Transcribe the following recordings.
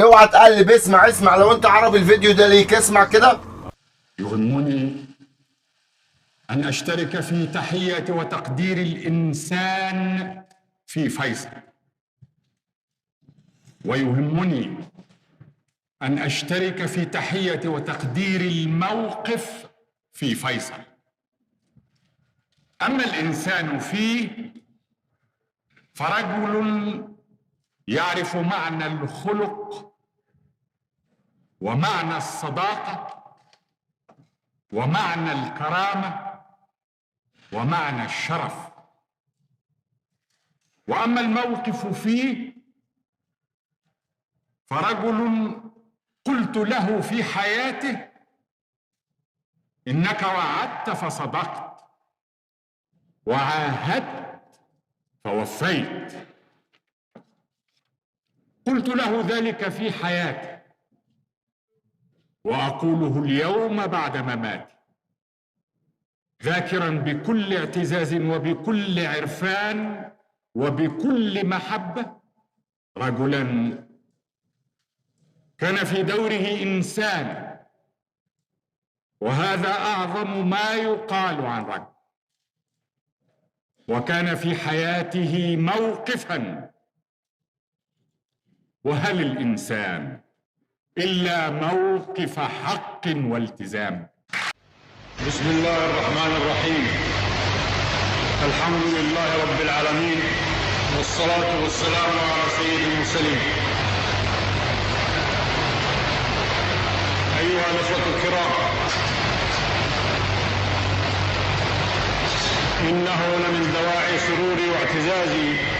اوعى تقلب، اسمع اسمع. لو انت عربي الفيديو ده ليك، اسمع كده. يهمني أن أشترك في تحية وتقدير الإنسان في فيصل، ويهمني أن أشترك في تحية وتقدير الموقف في فيصل. أما الإنسان فيه فرجل يعرف معنى الخلق ومعنى الصداقة ومعنى الكرامة ومعنى الشرف. وأما الموقف فيه فرجل قلت له في حياته: إنك وعدت فصدقت، وعاهدت فوفيت. قلت له ذلك في حياتي، وأقوله اليوم بعد مماتي، ذاكرا بكل اعتزاز وبكل عرفان وبكل محبة رجلا كان في دوره إنسان، وهذا أعظم ما يقال عن رجل، وكان في حياته موقفا. وهل الإنسان إلا موقف حق والتزام؟ بسم الله الرحمن الرحيم. الحمد لله رب العالمين، والصلاة والسلام على سيد المرسلين. أيها الأخوة الكرام، إنه لمن دواعي سروري واعتزازي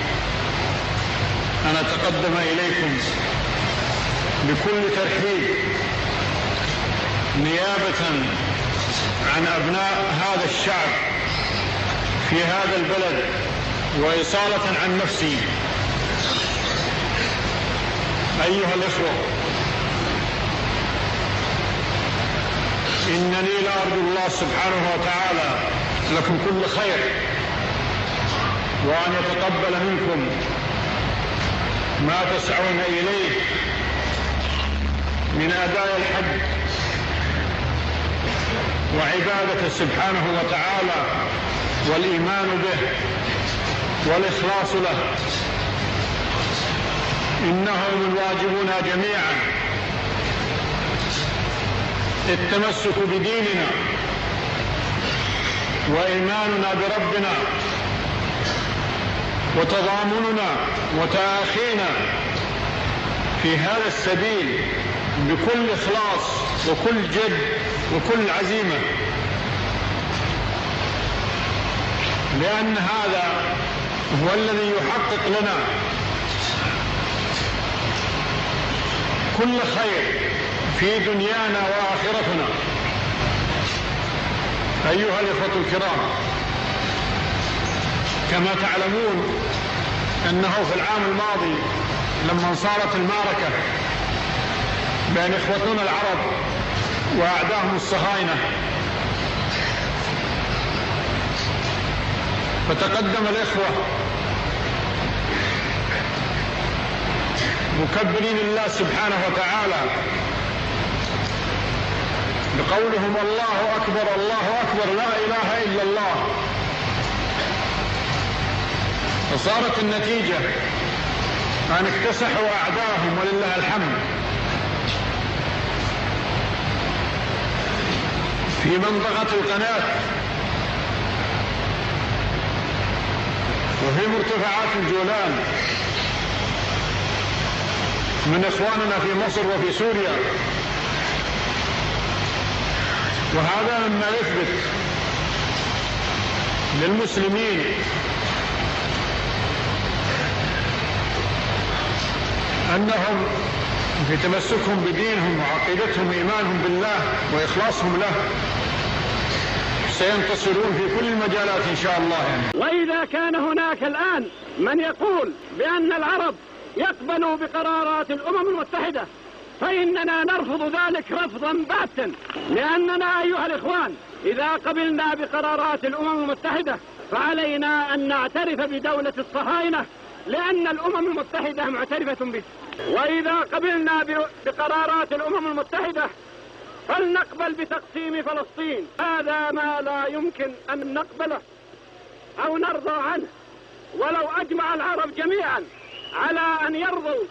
أن أتقدم إليكم بكل ترحيب نيابة عن أبناء هذا الشعب في هذا البلد، وإصالة عن نفسي. أيها الإخوة، إنني لأرجو الله سبحانه وتعالى لكم كل خير، وأن يتقبل منكم ما تسعون إليه من أداء الحج وعبادته سبحانه وتعالى، والإيمان به والإخلاص له. إنه من واجبنا جميعا التمسك بديننا وإيماننا بربنا وتضامننا وتآخينا في هذا السبيل بكل إخلاص وكل جد وكل عزيمة، لأن هذا هو الذي يحقق لنا كل خير في دنيانا وآخرتنا. أيها الإخوة الكرام، كما تعلمون أنه في العام الماضي لما صارت المعركة بين إخوتنا العرب وأعداهم الصهاينة، فتقدم الإخوة مكبرين الله سبحانه وتعالى بقولهم: الله أكبر الله أكبر لا إله إلا الله. فصارت النتيجة أن اكتسحوا أعداءهم ولله الحمد في منطقة القناة وفي مرتفعات الجولان من إخواننا في مصر وفي سوريا. وهذا مما يثبت للمسلمين أنهم في تمسكهم بدينهم وعقيدتهم وإيمانهم بالله وإخلاصهم له سينتصرون في كل المجالات إن شاء الله. وإذا كان هناك الآن من يقول بأن العرب يقبلوا بقرارات الأمم المتحدة، فإننا نرفض ذلك رفضا باتا، لأننا أيها الإخوان إذا قبلنا بقرارات الأمم المتحدة فعلينا أن نعترف بدولة الصهاينة لأن الأمم المتحدة معترفة به. وإذا قبلنا بقرارات الأمم المتحدة فلنقبل بتقسيم فلسطين. هذا ما لا يمكن أن نقبله أو نرضى عنه. ولو أجمع العرب جميعا على أن يرضوا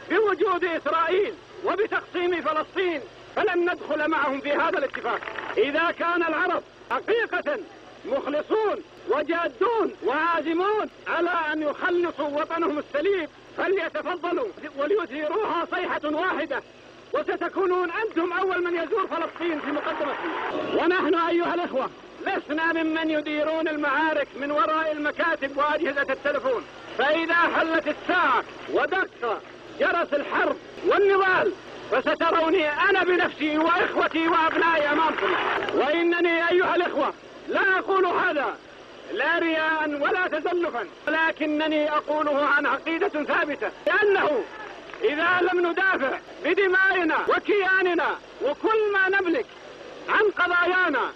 بوجود إسرائيل وبتقسيم فلسطين فلن ندخل معهم في هذا الاتفاق. إذا كان العرب حقيقة مخلصون وجادون وعازمون على أن يخلصوا وطنهم السليم فليتفضلوا وليثيروها صيحة واحدة، وستكونون أنتم أول من يزور فلسطين في مقدمتهم. ونحن أيها الإخوة لسنا ممن يديرون المعارك من وراء المكاتب وأجهزة التلفون. فإذا حلت الساعة ودق جرس الحرب والنضال فستروني أنا بنفسي وإخوتي وأبنائي أمامكم. وإنني أيها الإخوة لا أقول هذا لا رياء ولا تزلفا، ولكنني أقوله عن عقيدة ثابتة، لأنه إذا لم ندافع بدمائنا وكياننا وكل ما نملك عن قضايانا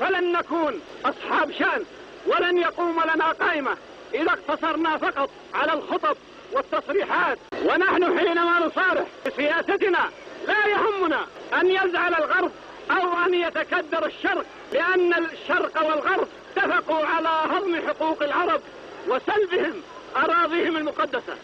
فلن نكون أصحاب شأن ولن يقوم لنا قائمة إذا اقتصرنا فقط على الخطب والتصريحات. ونحن حينما نصارح بسياستنا لا يهمنا أن يزعل الغرب أو أن يتكدر الشرق، لأن الشرق والغرب اتفقوا على هضم حقوق العرب وسلبهم أراضيهم المقدسة.